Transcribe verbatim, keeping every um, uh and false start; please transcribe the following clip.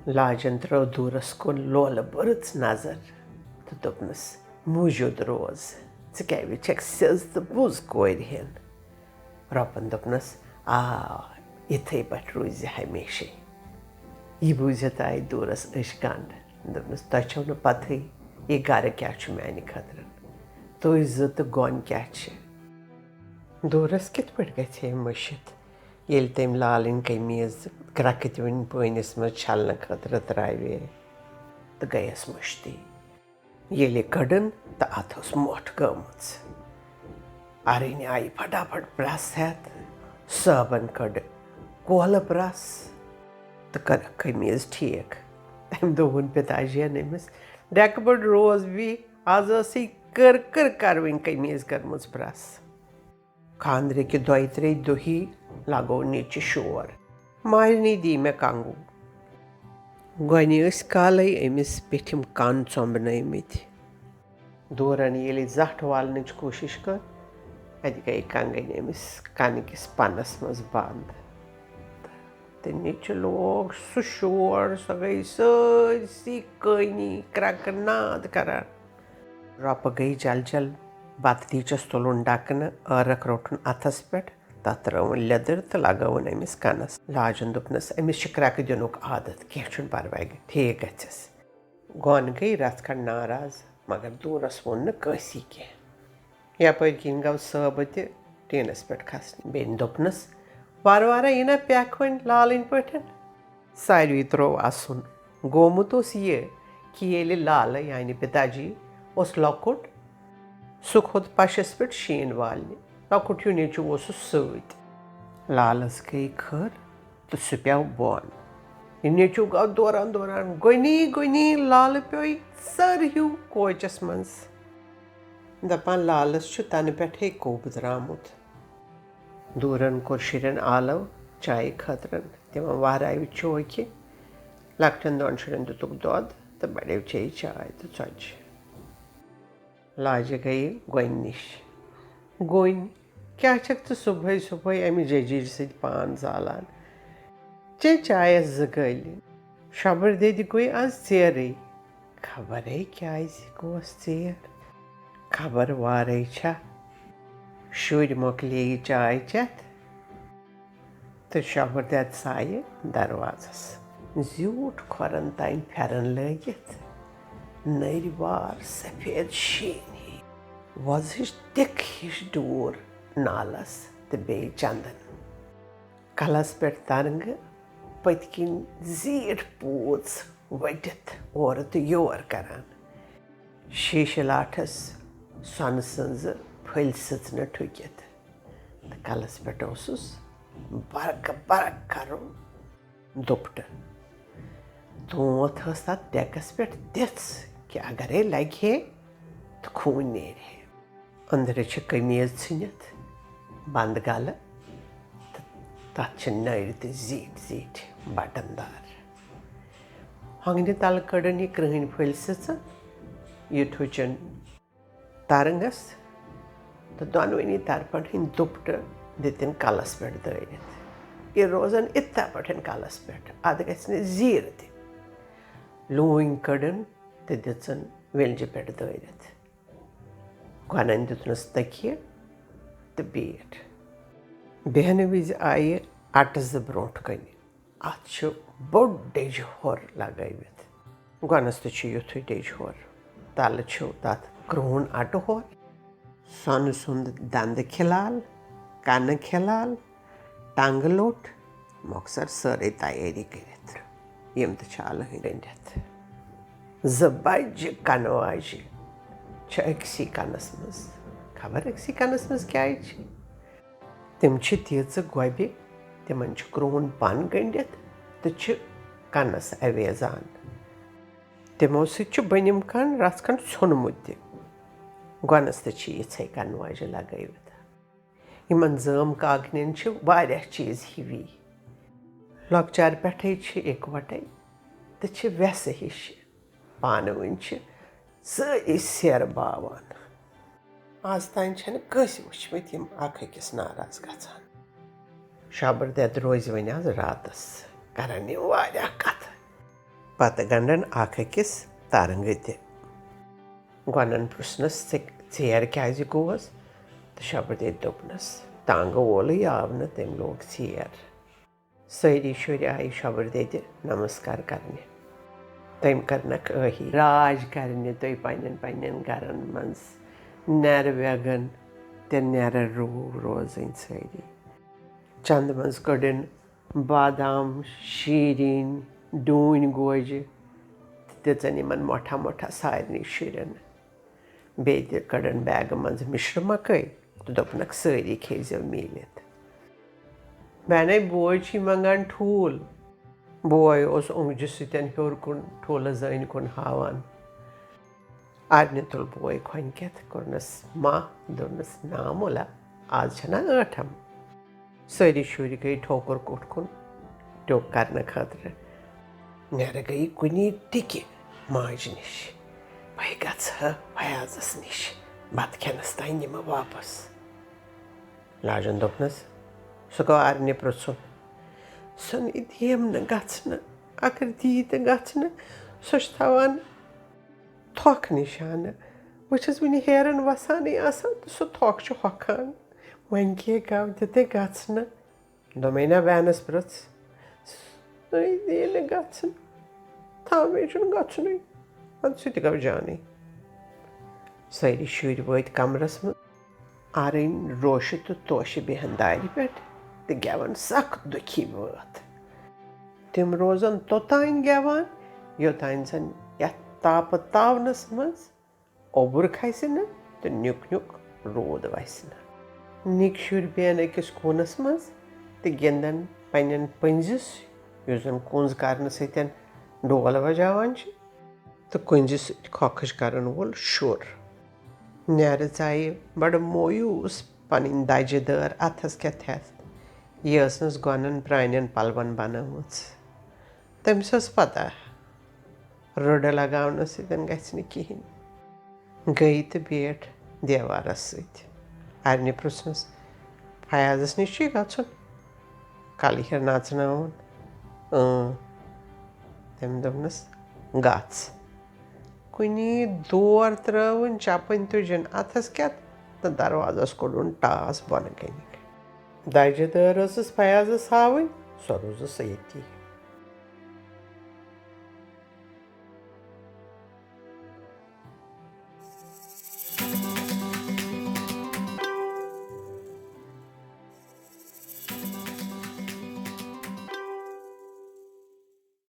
لاجن ترٲو دوٗرس کُن لولہٕ بٔرٕژ نظر تہٕ دوٚپنس، "موٗجوٗد روز، ژٕ کیٛاہ چھکھ سیٚز تہٕ بوٚز کورِ ہٮ۪ن؟" رۄپن دوٚپنس، "آ، یِتھے پٲٹھۍ روٗزِ ہمیشے۔" یہِ بوٗزِتھ آیہِ دوٗرس أچھ گنڈ۔ دوٚپنس، "تۄہہِ چھو نہٕ پتہٕے یہِ گرٕ کیٛاہ چھُ میانہِ خٲطرٕ، تُہۍ زٕ تہٕ گۄن کیٛاہ چھِ؟" دوٗرس کِتھ پٲٹھۍ گژھِ ہے مٔشِتھ، ییٚلہِ تٔمۍ لالٕنۍ قمیٖض کرٛکھٕ تہِ وٕنہِ پٲنِس منٛز چھلنہٕ خٲطرٕ ترٛاوے تہٕ گٔیَس مٔشتٕے۔ ییٚلہِ کٔڈٕن تہٕ اَتھ ٲس مۄٹھ گٔمٕژ۔ اَرٕنۍ آیہِ پھٹافٹ پرٛس ہٮ۪تھ، صٲبن کٔڈ کۄلہٕ پرٛس تہٕ کٔرٕکھ قمیٖض ٹھیٖک۔ تَمہِ دۄہ ووٚن پِتاجِین أمِس، "ڈٮ۪کہٕ بٔڑ روز بی، آز ٲسٕے کٔر کٔر کروٕنۍ قمیٖض کٔرمٕژ پرٛس۔" خانٛدرٕکہِ دۄیہِ ترٛیٚیہِ دۄہی لگوو نیٚچہِ شور۔ مالِنی دی مےٚ کنگو۔ گۄنہِ ٲسۍ کالے أمِس پیٚٹھِم کن ژۄمبنٲومٕتۍ۔ دوٗرن ییٚلہِ زٹھ والنٕچ کوٗشِش کٔر، اَتہِ گٔیہِ کنگنہِ أمِس کنہٕ کِس پنس منٛز بنٛد۔ تہٕ نیٚچہِ لوگ سُہ شور، سۄ گٔیہِ سٲرسٕے کٲنی کرٛکہٕ ناد کران۔ رۄپہٕ گٔیہِ جل جل۔ بتہٕ دیٖچس تُلُن ڈکہٕ نہٕ، عٲرق روٚٹُن اتھس پٮ۪ٹھ، تتھ ترٲوٕن لیٚدٕر تہٕ لگٲوٕن أمِس کنس۔ لاجن دوٚپنس، "أمِس چھِ کرٛکہٕ دِنُک عادت، کینٛہہ چھُنہٕ پرواے، ٹھیٖک گژھٮ۪س۔" گۄن گٔیہِ رژھ کھنڈ ناراض، مگر دوٗرس ووٚن نہٕ کٲنٛسی کینٛہہ۔ یپٲرۍ کِنۍ گوٚو صٲبہٕ تہِ ٹیٖنس پٮ۪ٹھ کھسنہِ۔ بیٚنہِ دوٚپنس، "وارٕ وارٕ یِنا پٮ۪کھ وۄنۍ لالٕنۍ پٲٹھۍ؟" ساروٕے تروو اسُن۔ گومُت اوس یہِ کہِ ییٚلہِ لالہٕ یعنی پِتا جی اوس لۄکُٹ، سُہ کھوٚت پشس پٮ۪ٹھ شیٖن والنہِ۔ لۄکُٹ ہیوٗ نیٚچوٗ اوسُس سۭتۍ۔ لالس گٔیہِ کھٔر تہٕ سُہ پیوٚو بۄن۔ یہِ نیٚچوٗ گوٚو دوران دوران گۄنی گۄنی۔ لالہٕ پیوٚو ژٔر ہیوٗ کوچس منٛز۔ دپان، لالس چھُ تنہٕ پٮ۪ٹھے کوٚب درامُت۔ دوٗرن کوٚر شُرٮ۪ن آلو چایہِ خٲطرٕ۔ تِمن وہرایہِ چوکہِ۔ لۄکٹٮ۪ن دۄن شُرٮ۪ن دِتُکھ دۄد تہٕ بڑیو چیٚیہِ چاے تہٕ ژۄچہِ۔ لاجہِ گٔیہِ گۄنہِ نِش۔ "گۄنہِ، کیٛاہ چھکھ ژٕ صبحٲے صبحٲے امہِ ججیرِ سۭتۍ پان زالان؟ چے چایس زٕ گٲلۍ۔" شۄبٕر دٮ۪دِ گوٚو آز ژیرٕے۔ خبرے کیٛازِ گوس ژیر۔ خبر وارے چھا۔ شُرۍ مۄکلییہِ چاے چٮ۪تھ تہٕ شۄبٕر دٮ۪د ژایہِ دروازس۔ زیوٗٹھ کھۄرن تام پھٮ۪رن لٲگِتھ، نٔرۍ وار سفید شیٖن ہی، وۄزٕج تِکھ ہِش ڈوٗر نالس تہٕ بیٚیہِ چندن۔ کلس پٮ۪ٹھ ترنٛگہٕ، پٔتۍ کِنۍ زیٖٹھ پوٗژ ؤٹِتھ اورٕ تہٕ یور کران۔ شیٖشہٕ لاٹھس سۄنہٕ سٕنٛزٕ پھٔلۍ سٕژنہٕ ٹھُکِتھ تہٕ کلس پٮ۪ٹھ اوسُس برقہٕ برق کرُن۔ دوپٹہٕ۔ تونٛتھ ٲس تتھ ڈیکس پٮ۪ٹھ تِژھ کہِ اگرے لگہِ ہے تہٕ خوٗن نیرِ ہے۔ أنٛدرٕ چھِ قمیٖض ژھٕنِتھ بنٛد گلہٕ تہٕ تتھ چھِ نٔرۍ تہِ زیٖٹھۍ زیٖٹھۍ بٹن دار۔ ہۄنٛگنہِ تلہٕ کٔڈٕن یہِ کرٛہٕنۍ پھٔلۍ سٕژٕ، یہِ ٹھُچن ترنٛگس تہٕ دۄنوٕنی طرفن ہٕنٛدۍ دوپٹہٕ دِتِن کلس پٮ۪ٹھ دٲرِتھ۔ یہِ روزن اِتھا پٲٹھۍ کلس پٮ۪ٹھ، اتھ گژھِ نہٕ زیٖر تہِ۔ لوٗنۍ کٔڈٕن تہٕ دِژٕن ویلجہِ پٮ۪ٹھ دٲرِتھ۔ گۄنن دیُتنس تٔکیہِ تہٕ بیٖٹھ۔ بیہنہٕ وِزِ آیہِ اٹہٕ زٕ برونٛٹھ کنہِ۔ اتھ چھُ بوٚڑ ڈیٚجہِ ہور لگٲوِتھ۔ گۄنس تہِ چھُ یُتھُے ڈیٚجہِ ہور۔ تلہٕ چھُ تتھ کرٛہُن اٹہٕ ہور۔ سۄنہٕ سُنٛد دندٕ کھلال، کنہٕ کھلال، ٹنٛگہٕ لوٚٹ، مۄخصر سٲرٕے تیٲری کٔرِتھ۔ یِم تہِ چھِ الہٕ ہٕنٛدۍ گٔنٛڈِتھ۔ زٕ بجہِ کنہٕ واجہِ چھِ أکسٕے کنس منٛز۔ خبر أکسٕے کنس منٛز کیٛازِ چھِ؟ تِم چھِ تیٖژٕ گۄبہِ، تِمن چھُ کرٛہُن پن گٔنٛڈِتھ تہٕ چھِ کنس اویزان۔ تِمو سۭتۍ چھُ بٔنِم کن رژھ کھنٛڈ ژھیوٚنمُت تہِ۔ گۄنس تہِ چھِ یِژھے کنہٕ واجہِ لگٲوِتھ۔ یِمن زٲم کاکنٮ۪ن چھِ واریاہ چیٖز ہِوی۔ لۄکچارٕ پٮ۪ٹھَے چھِ اِکوَٹَے تہٕ چھِ وٮ۪سہٕ ہِش۔ پانہٕ ؤنۍ چھِ سٲری سیرٕ باوان۔ آز تام چھَنہٕ کٲنٛسہِ وٕچھمٕتۍ یِم اکھ أکِس ناراض گژھان۔ شۄبٕر دٮ۪د روزِ وۄنۍ آز راتَس، کَرَن یِم واریاہ کَتھٕ۔ پتہٕ گنٛڈن اکھ أکِس ترنٛگہٕ تہِ۔ گۄنن پرُژھنس، "ژےٚ ژیر کیازِ گوس؟" تہٕ شبر دید دوٚپنس، "تنٛگہٕ وولٕے آو نہٕ، تٔمۍ لوگ ژیر۔" سٲری شُرۍ آیہِ شبر دید نمسکار کرنہِ۔ تٔمۍ کرنکھ ٲہی راج کرنہِ تہٕ پننٮ۪ن پننٮ۪ن گرن منٛز نٮ۪رٕ وٮ۪گن تہٕ نٮ۪رٕ روٗ روزٕنۍ سٲری۔ چندٕ منٛز کٔڑٕن بادام، شیٖرِنۍ، ڈوٗنۍ گوجہِ تہٕ دِژٕن یِمن مۄٹھا مۄٹھا سارنٕے شُرٮ۪ن۔ بیٚیہِ تہِ کٔڑٕن بیگہٕ منٛز مِشرٕ مکٲے تہٕ دوٚپنکھ، "سٲری کھیٚیہِ زیو میٖلِتھ۔" میانے بوے چھی منگان ٹھوٗل۔ بوے اوس اوٚنٛگجہِ سۭتۍ ہیوٚر کُن ٹھوٗلہٕ زٲنۍ کُن ہاوان۔ ارنہِ تُل بوے کھۄنہِ کٮ۪تھ، کوٚرنس ماہ، دوٚپنس، "نا مولا، آز چھنا ٲٹھم۔" سٲری شُرۍ گٔیہِ ٹھوکُر کُٹھ کُن ٹیوٚک کرنہٕ خٲطرٕ۔ نٮ۪رٕ گٔیہِ کُنی ٹِکہِ ماجہِ نِش۔ "بہٕ گژھٕ ہا فیاضس نِش، بتہٕ کھٮ۪نس تام نِمہٕ واپس۔" لاجن دوٚپنس، "سُہ گوٚو ارنہِ پرژھُن۔" "سُہ نہٕ دِیم نہٕ گژھنہٕ، اگر دی تہٕ گژھنہٕ، سۄ چھِ تھاوان تھۄکھ نِشانہٕ۔ بہٕ چھَس وٕنہِ ہیرَن وَسانٕے آسان تہٕ سُہ تھۄکھ چھُ ہۄکھان۔ وۄنۍ کیٛاہ گَو دِتَے گژھنہٕ؟" دوٚپمَے، "نہ، بہنَس پرٛژھ، سُے دی نہٕ گژھنہٕ۔ تھاوے چھُنہٕ گژھنٕے۔ اَدٕ سُہ تہِ گوٚو جانٕے۔" سٲری شُرۍ وٲتۍ کَمرَس منٛز۔ آرٕنۍ روشہِ تہٕ توشہِ بیہن دارِ پٮ۪ٹھ تہٕ گٮ۪وَن سخ دُکھی بٲتھ۔ تِم روزن توٚتام گٮ۪وان، یوٚتام زن یتھ تاپہٕ تاونس منٛز اوٚبُر کھسہِ نہٕ تہٕ نیُک نیُک روٗد وسہِ نہٕ۔ نِکۍ شُرۍ بیہن أکِس کوٗنس منٛز تہٕ گِنٛدن پننٮ۪ن پٔنزِس، یُس زن کُنٛز کرنہٕ سۭتۍ ڈول وجاوان چھِ، تہٕ کُنٛزِ سۭتۍ کھۄکھٕج کرن وول شُر۔ نٮ۪رٕ ژایہِ بڑٕ مویوٗس پنٕنۍ دجہِ دٲر اتھس کٮ۪تھ ہٮ۪تھ، یہِ ٲسنس گۄنن پرانٮ۪ن پلون بنٲومٕژ۔ تٔمِس ٲس پتہ، رٕڈٕ لگاونہٕ سۭتۍ گژھِ نہٕ کِہینۍ۔ گٔیہِ تہٕ بیٖٹھ دیوارس سۭتۍ۔ ارنہِ پرُژھنس، "فیاضس نِش چھُے گژھُن؟ کلہٕ ہیر نژناوُن؟" "اۭں۔" تٔمۍ دوٚپنس، "گژھ۔" کُنی دور ترٲوٕن چپٕنۍ تُجِن اتھس کٮ۪تھ تہٕ دروازس کوٚڑُن ٹاس بۄنہٕ کنہِ۔ دجہِ دٲر ٲسٕس فیاضس ہاوٕنۍ، سۄ روٗزٕس ییٚتی۔